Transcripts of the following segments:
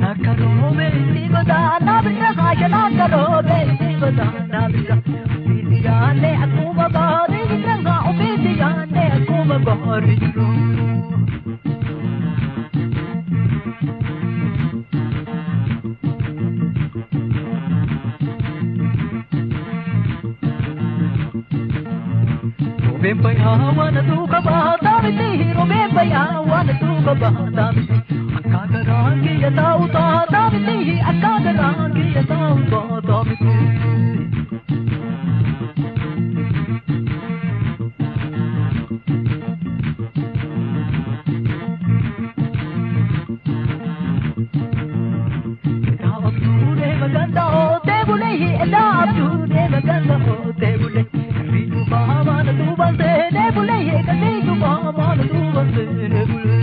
Akka roobee godaanaa bira haajala akka roobee godaanaa bira. Ofiitti yaadne akkuma gaarii jira ofiitti yaadne akkuma gaarii jiru. Roobeen bayaa waan duuka baataa miti roobeen bayaa waan duuka baataa miti. Akka garaan kiyya taa'u taataa miti akka garaan kiyya taa'u taataa miti. Maganda ote bule ela abdu de maganda ote bule ritu bahaman tu bande ne bule kati tu bahaman tu bande ne bule.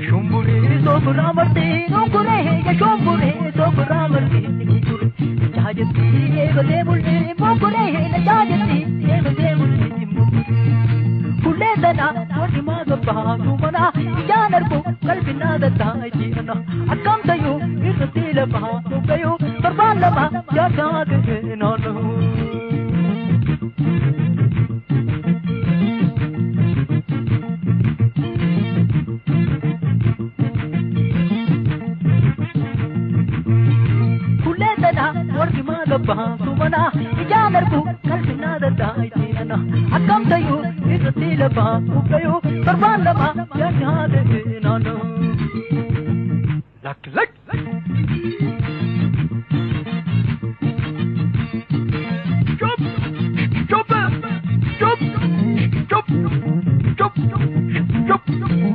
Shumbure sobramarti nukure shumbure sobramarti nukure jajati ebade bule mukure jajati ebade bule mukure kuledana warri magabba tumana ijaanarbu qalbina dataa jiana akkam tayu irratti lafa nugayu torbaan lama yaadaa gahee warri magabba tumana ijaanarbu qalbina dataa jiana akkam tayu irratti lafa nugayu torbaan lama yaadaa gahee Lak lak. Chop chop chop chop chop chop